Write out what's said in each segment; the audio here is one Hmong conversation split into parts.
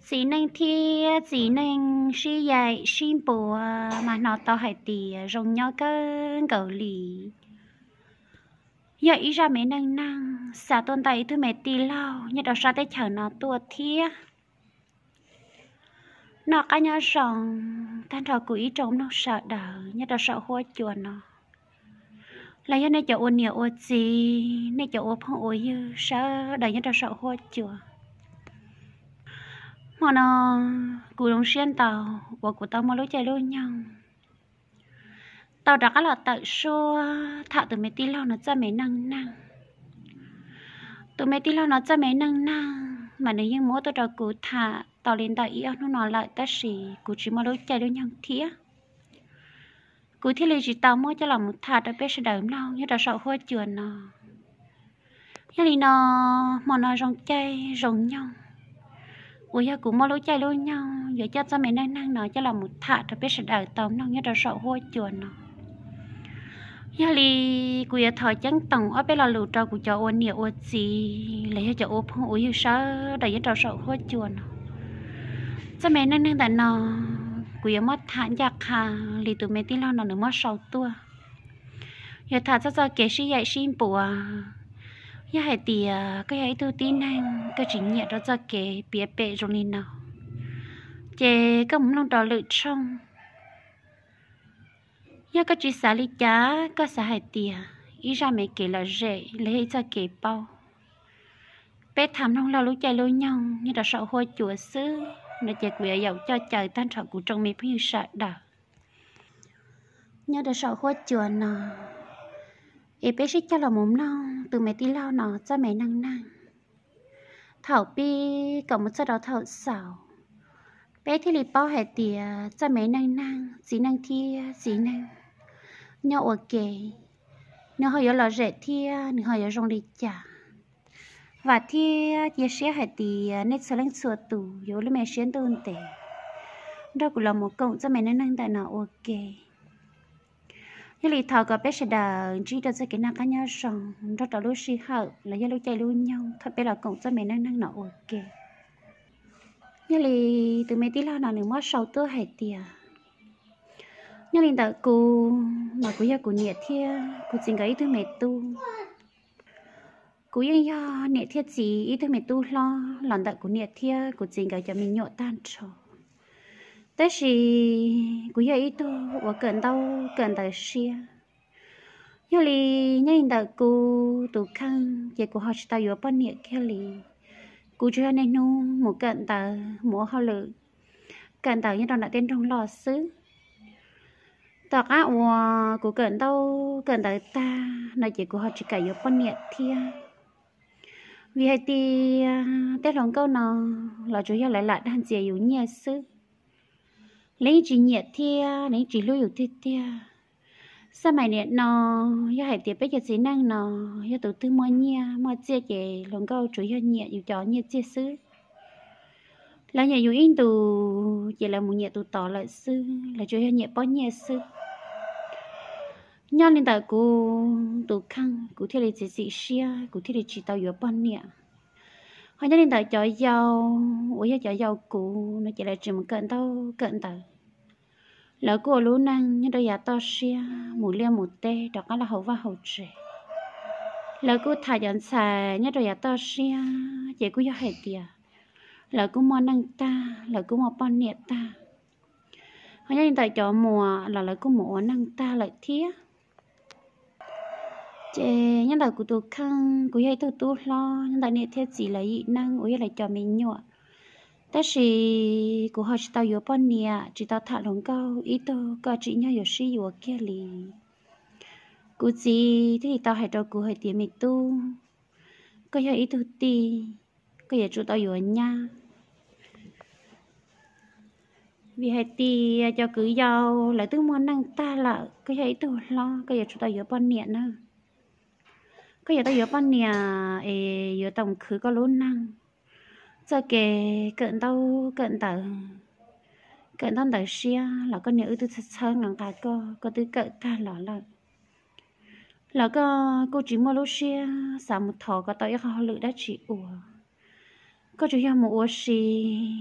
Txiv neej thiab txiv neej sib yaim sib npuav mas hnov tau hais tias zoo nyob kawg nkaus li. Yog ib zaj me neej neeg xa tuaj ntawm ib tug me tij laug nyob rau sab teb chaws no tuaj thiab. Noj qab nyob zoo tag nrho kuv ib tsoom mloog sawv daws nyob rau saum huab cua no, los yog nej cov ua niam ua txiv, nej cov ua phooj ua ywg sawv daws nyob rau saum huab cua. Hmo no kuv zoo siab ntau uas kuv tau muaj lub caij lub nyoog tau rov qab los tawm suab tham tus me tij laug no txoj me neej neeg. Tus me tij laug no txoj me neej neeg mas nws yeej muab tuaj rau kuv tham tau li ntawm ib ob hnub no lawm, tab sis kuv tsis muaj lub caij lub nyoog thiab. Kuv thiaj li tsis tau muab coj los mus tham rau peb sawv daws mloog nyob rau saum huab cua no. Yog li no, hmo no zoo caij zoo nyoog uas yog kuv muaj lub caij lub nyoog yuav coj txoj me neej neeg no coj los mus tham rau peb sawv daws tau mloog nyob rau saum huab cua no. Yog li kuv yuav thov ceeb toom ob peb lo lus rau kuv cov ua niam ua txiv los yog cov ua phooj ua ywg sawv daws nyob rau saum huab cua no. Txoj me neej neeg ntawm no kuv yuav muab tham ncaj qha li tus me tij laug no nws muab sau tuaj. Yuav tham txog txoj kev sib yaim sib npuav. Yog hais tias koj yog ib tug tib neeg koj tsis nyiam rau txoj kev piav pem zoo li no, ces koj mus mloog rau lwm tshooj. Yog koj tsis xav li cas, koj xav hais tias ib zaj me kev lom zem los yog ib txoj kev paub, peb tham mloog laug lub caij lub nyoog nyob rau saum huab cua xwb no ces kuv yuav yaum coj caw tag nrho kuv tsoom me phooj ywg sawv daws nyob rau saum huab cua no, es peb sib cog los mus mloog tus me tij laug no txoj me neej neeg thaum pib kom mus txog rau thaum xaus, peb thiaj li paub hais tias txoj me neej neeg txiv neej thiab txiv neej nyob ua ke, nws ho yuav lom zem thiab nws ho yuav zoo li cas. Vam thiab cia siab hais tias nej txhua leej txhua tus yuav ua lub me siab ntuj ntev nrog kuv los mus koom txoj me neej neeg ntawm no ua ke. Yog li thov kom peb sawv daws ntsib rau txoj kev noj qab nyob zoo nrog rau lub sij hawm los yog lub caij lub nyoog thaum peb los koom txoj me neej neeg no ua ke. Yog li tus me tij laug no nws muab sau tuaj hais tias, nyob li ntawm kuv mas kuv yog kuv niam thiab kuv txiv nkawd ib tug me tub. Kuv yeej yog niam thiab txiv ib tug me tub hlob los ntawm kuv niam thiab kuv txiv nkawd cov me nyuam tag nrho, tab sis kuv yog ib tug uas kawm ntaub kawm ntawv siab. Yog li nyob li ntawm kuv tus kheej ces kuv ho tsis tau yuav poj niam kiag li. Kuv tsuas yog niaj hnub mus kawm ntawv mus ua hauj lwm kawm ntawv nyob rau ntawm tej nroog loj xwb. Tom qab uas kuv kawm ntaub kawm ntawv tag no ces kuv ho tsis kam yuav poj niam thiab, vim hais tias tej hluas nkauj no los tsuas yog lawv lam dag ntxias yus nyiaj xwb. Lawv yeej tsis nyiam thiab lawv yeej tsis hlub yus tiag tiag. Xab maim niam no, yog hais tias peb cov txiv neej no yog tus twg muaj nyiaj muaj txiaj ces hluas nkauj tsuas yog nyiam yus cov nyiaj txiag xwb. Lawv nyiam yus ib ntus ces lawv mus nyiam tus tod lawm xwb, lawv tsuas yog nyiam poj nyiaj xwb. Nyob li ntawm kuv tus kheej kuv thiaj li txiav txim siab kuv thiaj li tsis tau yuav poj niam. Ho nyob li ntawm cov yau uas yog cov yau kuv no ces lawv tsis mus kawm ntaub kawm ntawv. Lawv kuj ua lub neej nyob rau yav toj siab mus liaj mus teb rov qab los hauv vaj hauv tsev. Lawv kuj tham cov ntxhais nyob rau yav toj siab ces kuj yog hais tias lawv kuj muaj neej tag lawv kuj muaj poj niam tag. Ho nyob li ntawm cov muam los lawv kuj mus ua neej tag lawm thiab. Ces nyob ntawm kuv tus kheej kuv yog ib tug tub hlob nyob ntawm niam thiab txiv lawv yim neeg uas yog lawv cov me nyuam, tab sis kuv ho tsis tau yuav poj niam tsis tau tham hluas nkauj ib tug kom tsim nyog yuav sib yuav kiag li. Kuv txiv thiaj li tau hais rau kuv hais tias me tub, koj yog ib tug tij, koj yuav tsum tau yuav nyab. Vim hais tias cov kwv yau lawv twb muaj neej tag lawm, koj yog ib tug hlob koj yuav tsum tau yuav poj niam na. Koj yuav tau yuav poj niam es yuav tau khwv koj lub neej. Txoj kev kawm ntaub kawm ntawv, kawm ntaub ntawv siab los koj niam wb twb txhawb nqa nqa koj, koj twb kawm tag los lawm, los koj kuj tsis muaj lub siab xav mus thov kom tau ib qho hauj lwm dab tsi ua. koj tsuas yog mus ua si,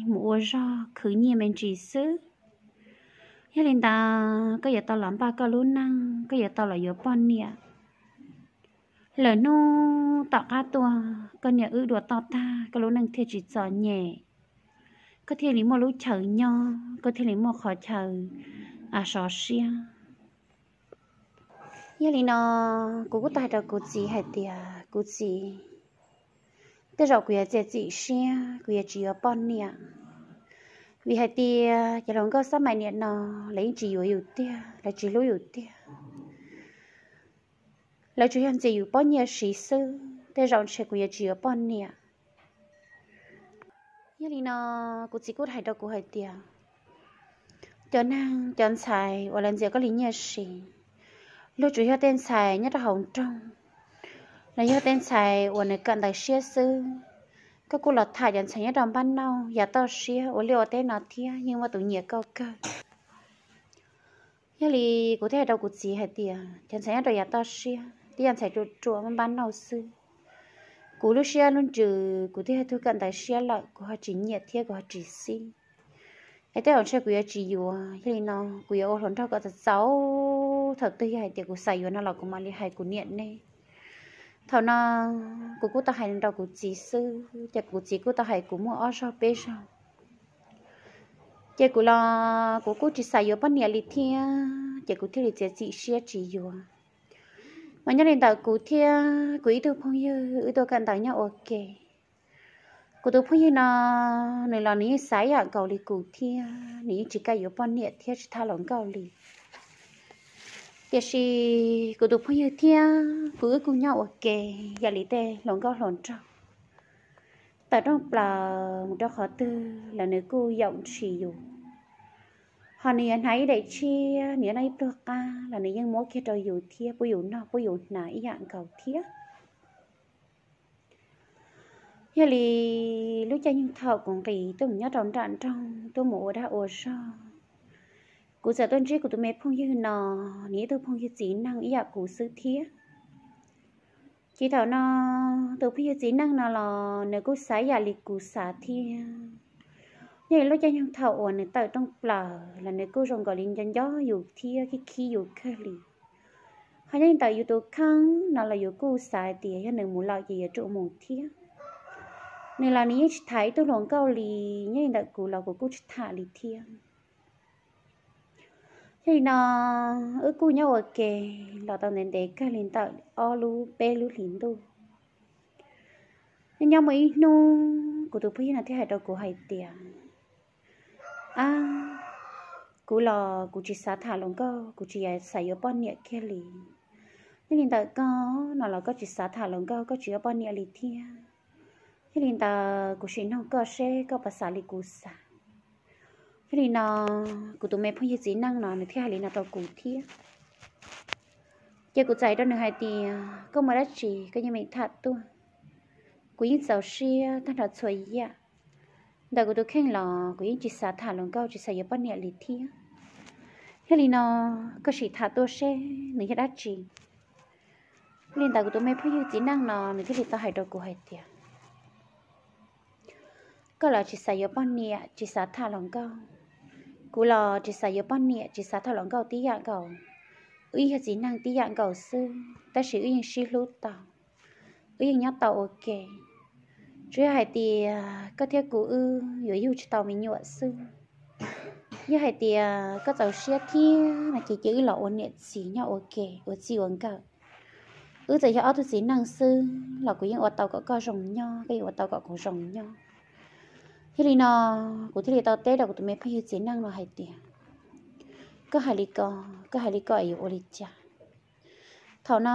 mus ua zog khwv nyiaj me ntsis xwb. Yog li ntawd koj yuav tau los npaj koj lub neej, koj yuav tau los yuav poj niam. Lawm hnub tom qab tuaj koj niam wb dua toj tag, koj lub neej thiaj tsis txom nyem, koj thiaj li muaj lub chaw nyob, koj thiaj li muaj qhov chaw sov siab. Yog li no, kuv kuj tau hais rau kuv txiv hais tias, kuv txiv, tej zaum kuv yuav txiav txim siab, kuv yuav tsis yuav poj niam. Vim hais tias cov hluas nkauj xab mais niam no, lawv yeej tsis yuav yus tiag, lawv tsis hlub yus tiag. Lawv tsuas yog ntxias yus pob nyiaj siv xwb, tej zaum ntshe kuv yuav tsis yuav poj niam. Yog li no, kuv txiv kuj hais rau kuv hais tias, cov neeg cov ntxhais uas lawv ntxias koj li nyiaj siv, luag tsuas yog tej ntxhais nyob rau hauv nroog, los yog tej ntxhais uas nws kawm ntawv siab xwb. Koj kuj los tham cov ntxhais nyob rau npab nauj yav toj siab ua liaj ua teb no thiab, yeej muaj tus nyiam koj kawg. Yog li kuv thiaj hais rau kuv txiv hais tias, cov ntxhais nyob rau yav toj siab twb yog ntxhais ruam ruam npab nauj xwb. Kuv lub siab lub ntsws, kuv twb yog tug kawm ntawv siab lawm, kuv ho tsis nyiam thiab kuv ho tsis xib, es tej zaum ntshe kuv yuav tsis yuav. Yog li no, kuv yuav ua hluas nraug kom txaus txaus, thaum twg yog hais tias kuv xav yuav no los kuv mam li hais kuv niam nej. Thaum no kuv kuj tau hais rau kuv txiv xwb, ces kuv txiv kuj tau hais kuv muaj ob zaug peb zaug. Ces kuv los kuv kuj tsis xav yuav poj niam li thiab, ces kuv thiaj li txiav txim siab tsis yuav. Mas nyob li ntawm kuv thiab kuv ib tug phooj ywg wb tuaj kawm ntawv nyob ua ke. Kuv tus phooj ywg no, nws los nws yeej xav ib yam nkaus li kuv thiab, nws yeej tsis kam yuav poj niam thiab tsis tham hluas nkauj li. Tiam sis kuv tus phooj ywg thiab kuv wb kuj nyob ua ke yam li tej hluas nkauj hluas nraug. Tawm rooj plaws mus rau qhov twg los nws kuj yaum ntshis yus. Ho nws yuav hnav ib daim tshiab, nws yuav noj ib pluag qab los nws yeej muab kiag rau yus thiab pub yus noj pub yus hnav ib yam nkaus thiab. Yog li lub caij nyoog thaum kuv nqis tuaj mus nyob rau nram nroog tuaj mus ua dag ua zog, kuv txawm tuaj ntsib kuv tus me phooj ywg no, nws ib tug phooj ywg txiv neej ib yam kuv xwb thiab. Ces thaum no tus phooj ywg txiv neej no los nws kuj xav ib yam li kuv xav thiab. Nyob li lub caij nyoog thaum uas nws tawm rooj plaws los nws kuj zoo nkaus li nco nco yus thiab khib khib yus kawg li. Ho nyob li ntawm yus tus kheej no los yus kuj xav hais tias yog nws mus lawm ces yuav tsum mus thiab. Nws los nws yeej tsis tham ib tug hluas nkauj li, nyob li ntawm kuv los kuv kuj tsis tham li thiab. Yog li no, wb kuj nyob ua ke los tau ntev ntev kawg li ntawm ob lub peb lub hlis ntuj. Nyob nyob muaj ib hnub kuv tus phooj ywg no thiaj hais rau kuv hais tias, ab, kuv los kuv tsis xav tham hluas nkauj, kuv tsis xav yuav poj niam kiag li. Nyob li ntawm koj no los koj tsis xav tham hluas nkauj, koj tsis yuav poj niam li thiab. Yog li ntawd kuv sim nug koj seb koj puas xav li kuv xav. Yog li no, kuv tus me phooj ywg txiv neej no nws thiaj hais li no rau kuv thiab. Ces kuv txais rau nws hais tias, koj muaj dab tsi koj yeej meem tham tuaj. Kuv yeej txaus siab tag nrho txhua yam. Ntawm kuv tus kheej los kuv yeej tsis xav tham hluas nkauj, tsis xav yuav poj niam li thiab. Yog li no, koj sim tham tuaj seb nws yog dab tsi. Li ntawd kuv tus me phooj ywg txiv neej no nws thiaj li tau hais rau kuv hais tias, koj los tsis xav yuav poj niam, tsis xav tham hluas nkauj. Kuv los tsis xav yuav poj niam, tsis xav tham hluas nkauj tib yam nkaus. Wb yog txiv neej tib yam nkaus xwb, tab sis wb yeej sib hlub tau, wb yeej nyob tau ua ke. Tsuas yog hais tias koj thiab kuv wb yuav yug tsis tau me nyuam xwb. Yog hais tias koj txaus siab thiab no ces cia wb los ua niam txiv nyob ua ke ua txij ua nkawm. Wb txawm yog ob tug txiv neej xwb los kuv yeej ua tau kom koj zoo nyob, koj yeej ua tau kom kuv zoo nyob. Yog li no, kuv thiaj li tau teb rau kuv tus me phooj ywg txiv neej no hais tias, koj hais li ko, koj hais li ko es yuav ua li cas? Thaum no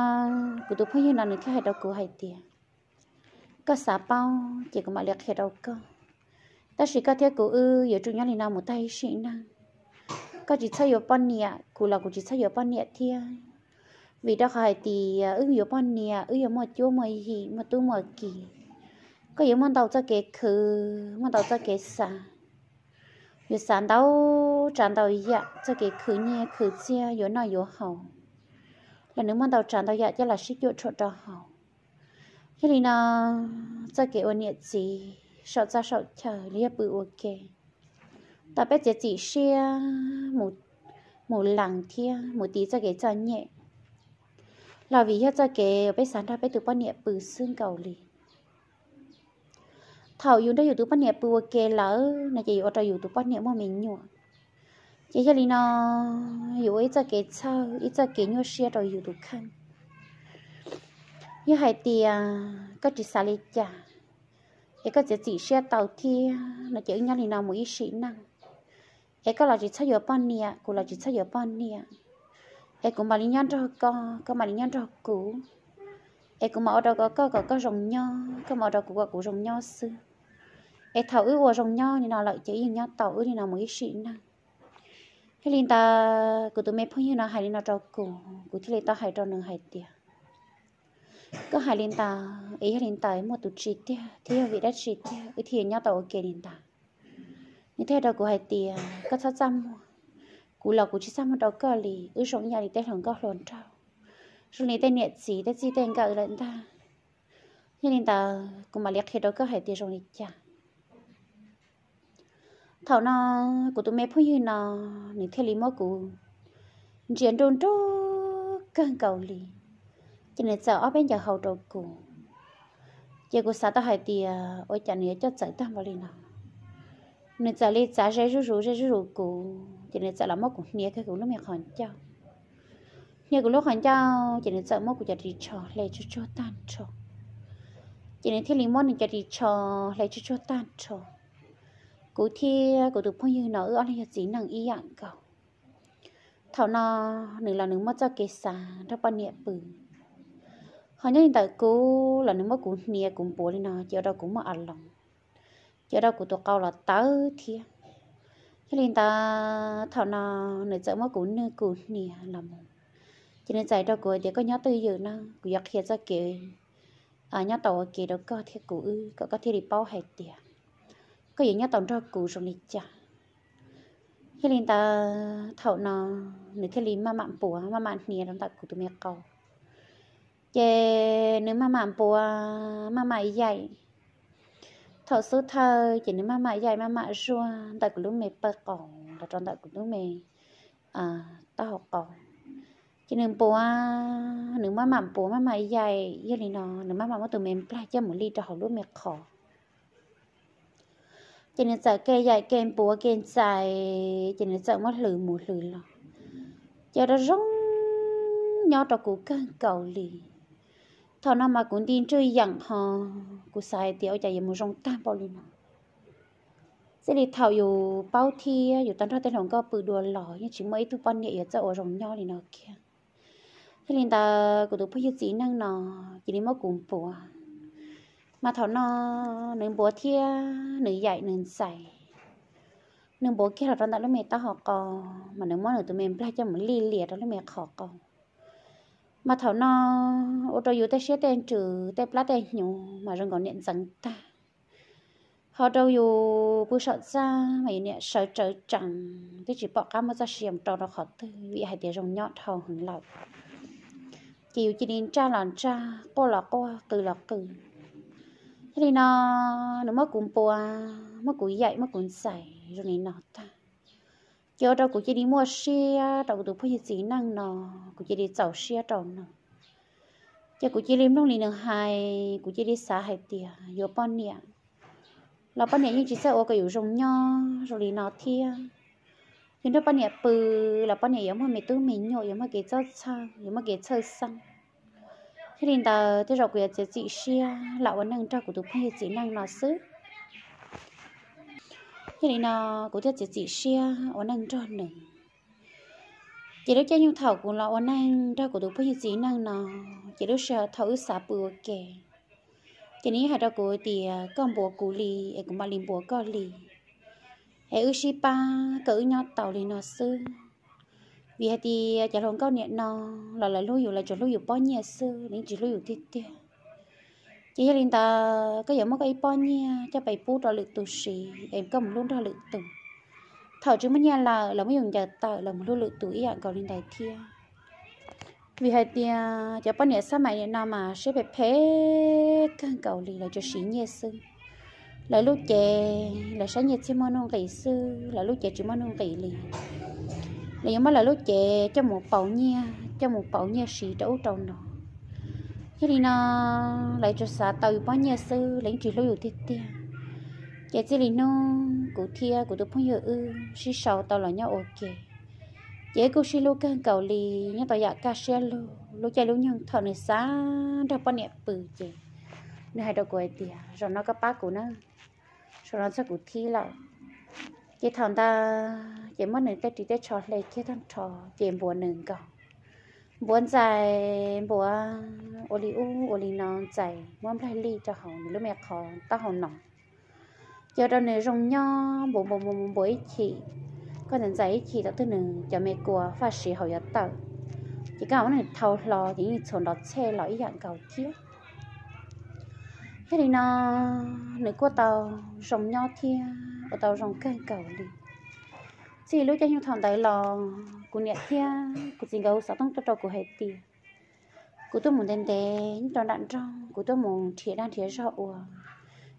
kuv tus phooj ywg no nws thiaj hais rau kuv hais tias, koj xav paub ces kuv mam li qhia rau koj. Tab sis koj thiab kuv wb yuav tsum nyob li no mus tag ib sim neej. Koj tsis txhob yuav poj niam, kuv los kuv tsis txhob yuav poj niam thiab. Vim rau qhov hais tias wb yuav poj niam wb yuav muaj cuab muaj yig, muaj tub muaj ki. Koj yuav muaj ntau txoj kev khwv, muaj ntau txoj kev xav. Yuav xav ntau tsav ntau yam, txoj kev khwv nyiaj khwv txiaj, yuav noj yuav haus, los nws muaj ntau tsav ntau yam coj los sib cuam tshuam rau hauv. Yog li no, txoj kev ua niam txiv saum txaj saum chaw los yog pw ua ke. Tau peb txiav txim siab mus lees thiab mus tiv txoj kev txom nyem los vim yog txoj kev uas peb xav nrog peb tus poj niam pw xwb nkaus li. Thaum yus nrog yus tus poj niam pw ua ke lawm no ces yuav ua rau yus tus poj niam muaj me nyuam. Ces yog li no, yus ua ib txoj kev txhawj, ib txoj kev nyuaj siab rau yus tus kheej. Yog hais tias koj tsis xav li cas, es koj txiav txim siab tau thiab no ces wb nyob li no mus ib sim neej. Es koj los tsis txhob yuav poj niam, kuv los tsis txhob yuav poj niam. Es kuv mam li nyob nrog koj, koj mam li nyob nrog kuv. Es kuv mam ua rau kom koj kom koj zoo nyob, koj mam ua rau kuv kom kuv zoo nyob xwb. Es thaum wb ua zoo nyob li no lawm ces wb yeej nyob tau wb li no mus ib sim neej. Yog li ntawd kuv tus me phooj ywg no hais li no rau kuv, kuv thiaj li tau hais rau nws hais tias, koj hais li ntawd es yog li ntawd muaj tus tsi tiag thiab yog vim dab tsi tiag wb thiaj yuav nyob tau ua ke li ntawd? Nws thiaj hais rau kuv hais tias, koj txhob txaj muag, kuv los kuv tsis txaj muag rau koj li, wb zoo ib yam li tej hluas nkauj hluas nraug, zoo li tej niam txiv tej txij tej nkawm lawm ntag. Yog li ntawd kuv mam li qhia rau koj hais tias zoo li cas. Thaum no kuv tus me phooj ywg no nws thiaj li muab kuv ntsia nruj nruj kawg nkaus li, ces nws txawm ob peb ncaws hau rau kuv. Ces kuv xav tau hais tias ua cas nws yuav coj txawm tag npaum li no. Nws txawm li txav ze zuj zus ze zuj zus kuv, ces nws txawm los muab kuv hnia kiag kuv lub me qhov ncauj. Hnia kuv lub qhov ncauj ces nws txawm muab kuv cov ris tsho hle tsuag tsuag tag nrho. Ces nws thiaj li muab nws cov ris tsho hle tsuag tsuag tag nrho. Kuv thiab kuv tus phooj ywg no wb ob leeg yog txiv neej ib yam nkaus. Thaum no nws los nws muaj txoj kev xav nrog poj niam pw, ho nyob li ntawm kuv los nws muab kuv hnia kuv npuav li no ces ua rau kuv muaj a loos, ces ua rau kuv tus qau los tawv thiab. Yog li ntawd thaum no nws txawm muab kuv nwj kuv hnia los mus, ces nws txawm hais rau kuv tias, koj nyob twj ywm na, kuv yuav qhia txoj kev nyob tau ua ke rau koj thiab kuv wb kom koj thiaj li paub hais tias koj yuav nyob tau nrog kuv zoo li cas. Yog li ntawd thaum no nws thiaj li maj mam npuav maj mam hnia rau ntawm kuv tus me qau. Ces nws maj mam npuav maj mam yaim. Thaum xub thawj ces nws maj mam yaim maj mam zuaj ntawm kuv lub me pawg qaus los rau ntawm kuv lub me taub hau qau. Ces nws npuav, nws maj mam npuav maj mam yaim, yog li no nws maj mam muab tus me nplaig coj mus lij rau hauv lub me qhov. Ces nws txawm ke yaim ke npuav ke ntxais, ces nws txawm muab hlwv mus hlwv los, ces ua rau zoo nyob rau kuv kawg nkaus li. Thaum no mas kuv nti ntswj yeem ho kuv xav hais tias ua cas yuav mus zoo tag npaum li no. Txij li thaum yus paub thiab yus tau nrog tej hluas nkauj pw dua los yeej tsis muaj ib tug poj niam yuav txawj ua zoo nyob li no kiag. Yog li ntawd kuv tus phooj ywg txiv neej no cia li muab kuv npuav. Mas thaum no nws npuav thiab nws yaim nws ntxais, nws npuav kiag los rau ntawm lub me taub hau qau, mas nws muab nws tus me nplaig coj mus lij lias rau lub me qhov qau. Mas thaum no ua rau yus tej siab tej ntsws tej plab tej hnyuv mas zoo nkaus niam ntxeev tag. Ho rau yus pw saum txaj mas yus niam sawv tsawv tsees twb tsis pom qab muab txoj sia mus rau rau qhov twg vim hais tias zoo nyob dhau heev lawm. Ces yus cia li ntsaj los ntsaj, quaj los quaj, qw los qw. Yog li no nws muab kuv npuav, muab kuv yaim, muab kuv ntxais zoo li no tag, ces ua rau kuv cia li muaj siab rau kuv tus phooj ywg txiv neej no, kuv cia li txaus siab rau nws. Ces kuv cia li mloog li nws hais, kuv cia li xav hais tias yuav poj niam los poj niam yeej tsis txawj ua kom yus zoo nyob zoo li no thiab. Yus nrog poj niam pw los poj niam yuav muaj me tub me nyuam, yuav muaj kev txawj txhawj, yuav muaj kev txhawj xeeb. Yog li ntawd tej zaum kuv yuav txiav txim siab lam ua neej nrog kuv tus phooj ywg txiv neej no xwb. Yog li no kuv thiaj txiav txim siab ua neej nrog nws. Ces lub caij nyoog thaum kuv los ua neej nrog kuv tus phooj ywg txiv neej no, ces lub sij hawm thaum wb xav pw ua ke, ces nws yeej hais rau kuv tias koj npuav kuv li es kuv mam li npuav koj li, es wb sib pab kom wb nyob tau li no xwb. Vim hais tias cov hluas nkauj niam no los lawv hlub yus, lawv tsuas hlub yus pob nyiaj xwb, lawv tsis hlub yus tiag tiag. Ces yog li ntawd koj yuav muab koj ib pob nyiaj coj pes pub rau lwm tus siv es koj mus hlub nrog lwm tus. Thaum tsis muaj nyiaj lawm los muab yus ncaws tawm los mus hlub lwm tus ib yam nkaus li ntawd thiab. Vim hais tias cov poj niam xab maim no mas siab phem phem kawg nkaus li, lawv tsuas siv nyiaj xwb. Lawv lub cev lawv saib nyiaj txiag muaj nuj nqis xwb, lawv lub cev tsis muaj nuj nqis li. Lawv yuav muab lawv lub cev coj mus pauv nyiaj, coj mus pauv nyiaj siv rau ub rau no. Yog li no, lawv tsuas xav tau yus pob nyiaj xwb, lawv yeej tsis hlub yus tiag tiag. Ces txij li hnub kuv thiab kuv tus phooj ywg wb sib sau tau los nyob ua ke, ces wb kuj sib hlub kawg nkaus li, nyob tau yam kaj siab lug. Lub caij lub nyoog thaum nws xav nrog poj niam pw ces nws hais rau kuv hais tias, zaum no koj pab kuv na, zaum no txog kuv thib lawm. Ces thaum ntawd ces muab nws tej ris tej tsho hle kiag tag nrho, ces npuav nws nkaus, npuav ntxais, npuav ua li ub ua li no, ntxais muab nplaig lij rau hauv nws lub me qhov taub hau no, ces ua rau nws zoo nyob npuav npuav npuav npuav ib chim, koj ntxais ntxais ib chim thaum twg nws cov me kua faj siv hauv yuav tawm, ces koj muab nws thau hlo ces yeej txhuam nrov txhej los ib yam nkaus thiab. Yog li no, nws kuj tau zoo nyob thiab ua tau zoo kawg nkaus li. Txij lub caij nyoog thaum ntawd los kuv niam thiab kuv txiv nkawd hu xov tooj tuaj rau kuv hais tias kuv tuaj mus ntev ntev nyob rau nram nroog, kuv tuaj mus nrhiav dag nrhiav zog ua,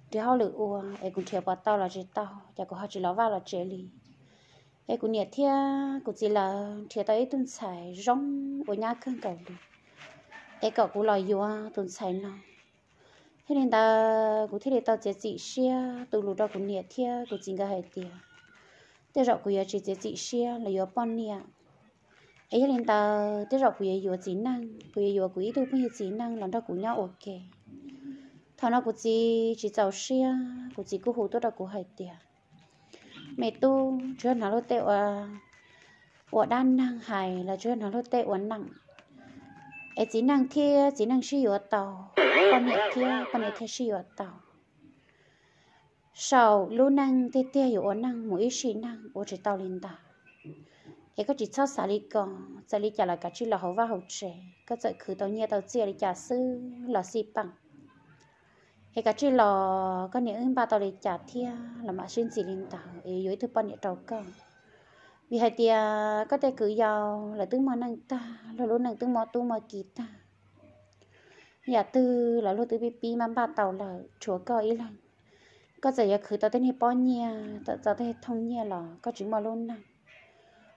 nrhiav hauj lwm ua, es kuv nrhiav puas tau los tsis tau, ces kuv ho tsis los vaj los tsev li. Es kuv niam thiab kuv txiv lawv nrhiav tau ib tug ntxhais zoo ua nyab kawg nkaus li, es kom kuv los yuav tus ntxhais no. Yog li ntawd kuv thiaj li tau txiav txim siab tu lus rau kuv niam thiab kuv txiv nkawd hais tias tej zaum kuv yuav tsis txiav txim siab los yuav poj niam. Es yog li ntawd tej zaum kuv yuav yuav txiv neej, kuv yuav yuav kuv ib tug phooj ywg txiv neej los nrog kuv nyob ua ke. Thaum no kuv txiv tsis txaus siab, kuv txiv kuj hu tuaj rau kuv hais tias, me tub, tsuas yog hnov luag tej ua, ua dab neeg hais los tsuas yog hnov luag tej ua neej, es txiv neej thiab txiv neej sib yuav tau, poj niam thiab poj niam thiaj sib yuav tau. Saum lub neej tiag tiag yuav ua neej mus ib sim neej ua tsis tau li ntawd. Es koj tsis txhob xav li ko, txawm li cas los kav tsij los hauv vaj hauv tsev, koj txawm khwv tau nyiaj tau txiaj li cas xwb los xij peem. Es kav tsij los, koj niam wb npaj tau li cas thiab los mam sib ntxis li ntawd es yuav ib tug poj niam rau koj. Vim hais tias koj tej kwv yau lawv twb muaj neej tag, luag lub neej twb muaj tub muaj ki tag, yam twg los luag twb pib pib npaj npaj tau lawm, tshuav koj ib leeg. Koj txawm yuav khwv tau tej niag pob nyiaj, txawm tau tej thooj nyiaj los koj tsis muaj lub neej.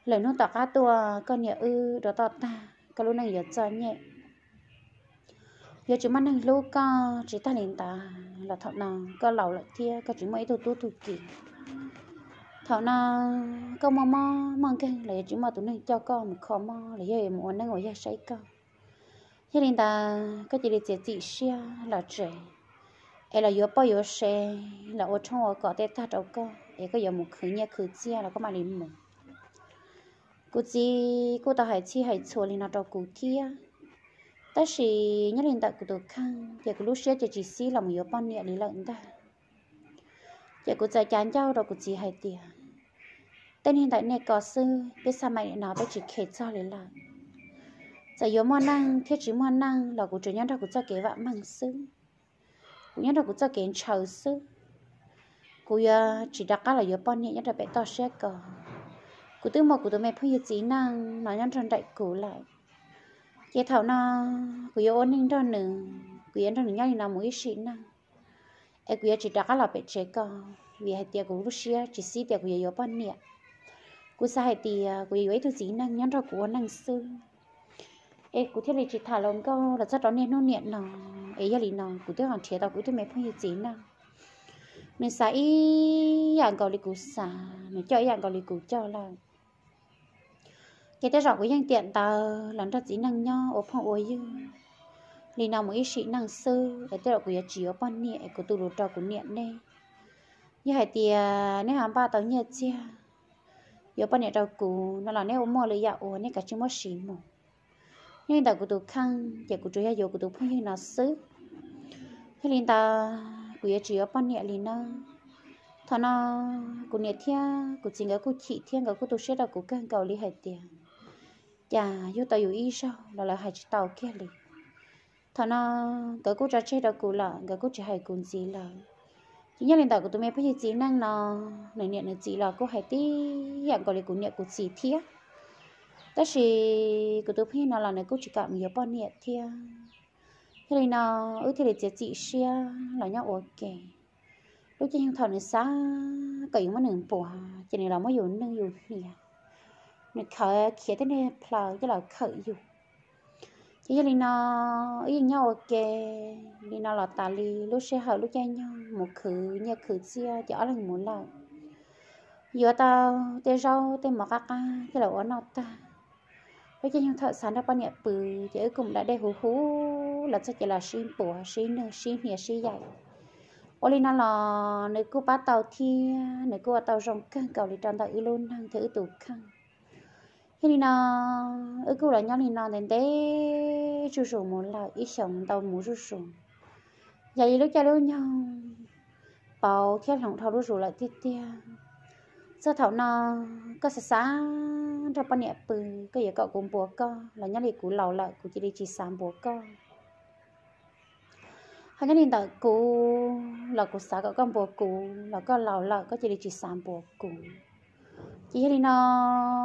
Lwm hnub tom qab tuaj koj niam wb dua toj tag, koj lub neej yuav txom nyem. Yuav tsis muaj neeg hlub koj. Tsis tag li ntawd los thaum no koj laus lawm thiab koj tsis muaj ib tug tub tug ki. Thaum no koj muaj mob muaj nkeeg los yuav tsis muaj tus neeg coj koj mus kho mob los yog mus ua neeb ua yaig saib koj. Yog li ntawd koj cia li txiav txim siab los tsev, es los yuav poj yuav sev, los ua tshoob ua kos tej tag rau koj, es koj yuav mus khwv nyiaj khwv txiaj los koj mam li mus. Kuv txiv kuj tau hais txhij hais txhua li no rau kuv thiab, tab sis nyob li ntawm kuv tus kheej ces kuv lub siab ces tsis xib los mus yuav poj niam li lawm ntag. Ces kuv txawm cav ncauj rau kuv txiv hais tias, tej niag ntawm nej ko xwb, peb xaj mam li no peb tsis khe txog li lawm. Txawm yuav muaj neej thiab tsis muaj neej los kuv tsuas nyob nrog kuv txoj kev vam meej xwb. Kuv nyob nrog kuv txoj kev ntshaw xwb. Kuv yuav tsis rov qab los yuav poj niam nyob rau pem toj siab ko. Kuv twb muaj kuv tus me phooj ywg txiv neej no nyob nrog nraim kuv lawm. Ces thaum no kuv yuav ua neej nrog nws, kuv yuav nrog nws nyob li no mus ib sim neej, es kuv yuav tsis rov qab los pem tsev ko, vim hais tias kuv lub siab tsis xib tias kuv yuav yuav poj niam. Kuv xav hais tias kuv yuav yuav ib tug txiv neej nyob nrog kuv ua neej xwb, es kuv thiaj li tsis tham hluas nkauj los txog rau niaj hnub niam no. Es yog li no kuv twb ho nrhiav tau kuv ib tug me phooj ywg txiv neej, nws xav ib yam nkaus li kuv xav, nws coj ib yam nkaus li kuv coj lawm. Ces tej zaum kuv yeej tiam ntawd los nrog txiv neej nyob ua phooj ua ywg li no mus ib sim neej xwb, es tej zaum kuv yuav tsis yuav poj niam es kuv tu lus rau kuv niam nej. Yog hais tias nej ho npaj tau nyiaj txiag yuav poj niam rau kuv no los nej ua muaj lwm yam ua nej kav tsij muab siv mus. Yog li ntawm kuv tus kheej ces kuv tsuas yog yuav kuv tus phooj ywg no xwb. Yog li ntawd kuv yuav tsis yuav poj niam li na. Thaum no kuv niam thiab kuv txiv nkawd kuj chim thiab nkawd kuj tu siab rau kuv kawg nkaus li hais tias, cas yug tau yus ib zaug los lawv hais tsis tau kiag li. Thaum no nkawd kuj tso tseg rau kuv lawm, nkawd kuj tsis hais kuv ntxiv lawm. Ces nyob li ntawm kuv tus me phooj ywg txiv neej no, nws niam nws txiv los kuj hais tib yam nkaus li kuv niam kuv txiv thiab. Tab sis kuv tus phooj ywg no los nws kuj tsis kam mus yuav poj niam thiab. Yog li no wb thiaj li txiav txim siab los nyob ua ke. Lub caij nyoog thaum nws xav kom yus muab nws npuav ces nws los muab yus nwj yus hnia, nws khawv khiav tej niag plhaws coj los khawm yus. Ces yog li no wb yeej nyob ua ke li no los tas li lub sij hawm lub caij nyoog mus khwv nyiaj khwv txiaj ces ob leeg mus lawm. Yuav tau tej zaub tej mov qab qab coj los ua noj tag, lub caij nyoog thaum xav nrog poj niam pw ces wb kuj mus da dej huv huv los txog ces los sib npuav sib nwj sib hnia sib yaim. Ua li no los nws kuj pab tau thiab nws kuj ua tau zoo kawg nkaus li rau ntawm wb lub neej thiab wb tus kheej. Yog li no wb kuj los nyob li no ntev ntev zuj zus mus lawm ib xyoos ntau mus zuj zus. Yog li lub caij lub nyoog pauv thiab hloov dhau lub zus lawm tiag tiag. Txog thaum no koj xav xav nrog poj niam pw, koj yuav kom kuv npuav koj los nyob li kuv laus lawm kuv cia li tsis xav npuav koj. Ho nyob li ntawm kuv los kuv xav kom koj npuav kuv los koj laus lawm koj cia li tsis xav npuav kuv. Ces yog li no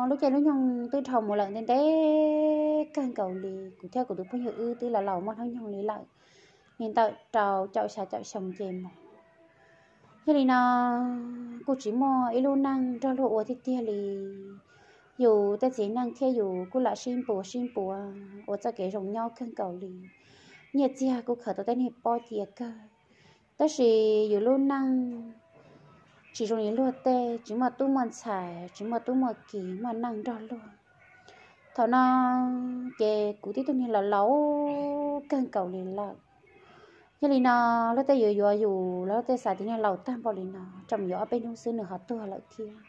lub caij lub nyoog twb dhau mus lawm ntev ntev kawg nkaus li, kuv thiab kuv tus phooj ywg wb twb los laus muaj hnub nyoog li lawm li ntawm rau caum xya caum xyoo nce mus. Yog li no kuj tsis muaj ib lub neej nrog luag ua tiag tiag li. Yus tej txiv neej thiab yus kuj lam sib npuav sib npuav ua txoj kev zoo nyob kawg nkaus li. Nyiaj txiag kuj khaws tau tej niag pob cia kawg, tab sis yus lub neej tsis zoo li luag tej, tsis muaj tub muaj ntxhais, tsis muaj tub muaj ki muaj neej nrog luag. Thaum no ces kuv tib tug niag los laus kawg nkaus li lawm. Yog li no luag tej yuav yuav yus los luag tej xav tias niag laus tag npaum li no rau mus yuav ob peb hnub xwb nws ho tuag lawm thiab.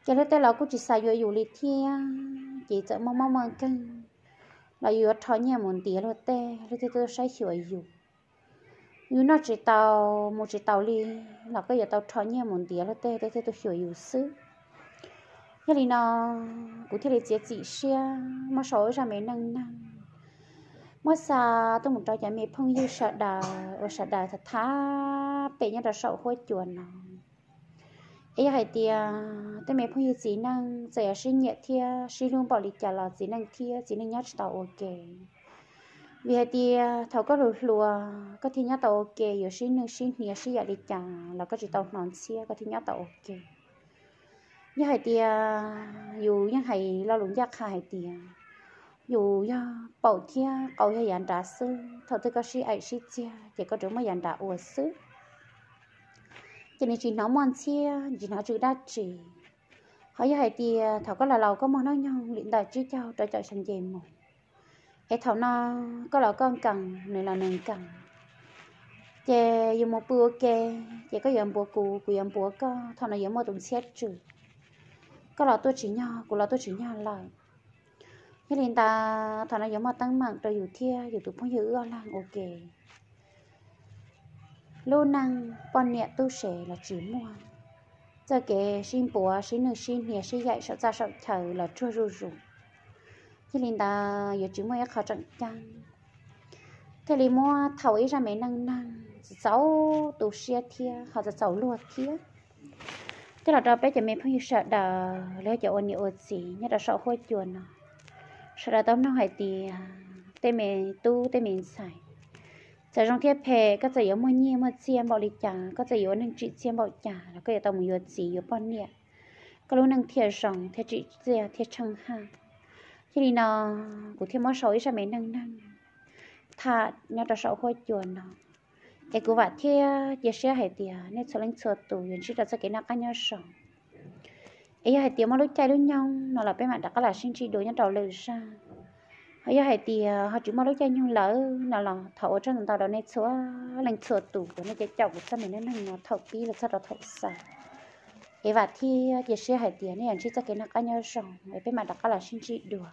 Ces luag tej los kuj tsis xav yuav yus li thiab, ces txawm muaj mob muaj nkeeg los yus yuav rho nyiaj mus ntiav luag tej, luag tej tuaj saib xyuas yus. Yus noj tsis tau mus tsis tau li los koj yuav tau rho nyiaj mus ntiav luag tej, tej thiaj tuaj xyuas yus xwb. Yog li no kuv thiaj li txiav txim siab muab sau ib zaj me neej neeg, muab xa tuaj mus rau cov me phooj ywg sawv daws uas sawv daws tham tham pem nyob rau saum huab cua no. Es yog hais tias tej me phooj ywg txiv neej txawm yog sib nyiam thiab sib hlub npaum li cas los txiv neej thiab txiv neej nyob tsis tau ua ke. Vim hais tias thaum koj hluas hluas koj thiaj nyob tau ua ke, yuav sib nwj sib hnia sib yaim li cas los koj tsis tau hnov ntxhiab koj thiaj nyob tau ua ke. Yog hais tias yus yeej hais lo lus ncaj qha hais tias yus yog paum thiab qau yog yav nrad xwb, thaum twg koj sib aim sib txiag ces koj tsuas muaj yav nrad ua xwb. Ces nws tsis hnov muaj ntxhiab, tsis hnov tsw dab tsi. Ho yog hais tias thaum koj los laus koj muaj hnub nyoog li ntawm tsib caug rau caum xyoo nce mus, es thaum no koj los koj nkees, nws los nws nkees, ces yus mus pw ua ke, ces koj yuav npuav kuv, kuv yuav npuav koj, thaum no yuav muaj tus ntxhiab tsw. Koj los tuaj tsis nyog, kuv los tuaj tsis nyog lawm. Yog li ntawd thaum no yuav muaj teeb meem rau yus thiab yus tus phooj ywg wb ob leeg ua ke. Lub neej poj niam tub se los tsis muaj, txoj kev sib npuav sib nwj sib hnia sib yaim saum txaj saum chaw los tsuag zuj zus. Yog li ntawd yuav tsis muaj ib qho tseem ceeb, thiaj li muab thau ib zaj me neej neeg txaus txaus tu siab thiab ho txaus txaus luag thiab, coj los rau peb cov me phooj ywg sawv daws los yog cov ua niam ua txiv nyob rau saum huab cua no, sawv daws tau mloog hais tias tej me tub tej me ntxhais, txawm zoo thiab phem, koj txawm yuav muaj nyiaj muaj txiaj npaum li cas, koj txawm yuav ua neeg tsim txiaj npaum cas los koj yuav tau mus yuav txiv yuav poj niam, koj lub neej thiaj zoo thiab tsim txiaj thiab tsheej haj. Yog li no kuv thiaj muab sau ib zaj me neej neeg tham nyob rau saum huab cua no. Es kuv vam thiab cia siab hais tias nej txhua leej txhua tus yuav ntsib rau txoj kev noj qab nyob zoo. Es yog hais tias muaj lub caij lub nyoog no los peb mam rov qab los sib ntsib dua nyob rau lwm zaj. Ho yog hais tias ho tsis muaj lub caij nyoog lawm no los thov ua tsaug ntau ntau rau nej txhua leej txhua tus uas nej caum kuv txoj me neej neeg no thaum pib los txog rau thaum xaus. Es vam thiab cia siab hais tias nej yuav ntsib txoj kev noj qab nyob zoo es peb mam rov qab los sib ntsib dua.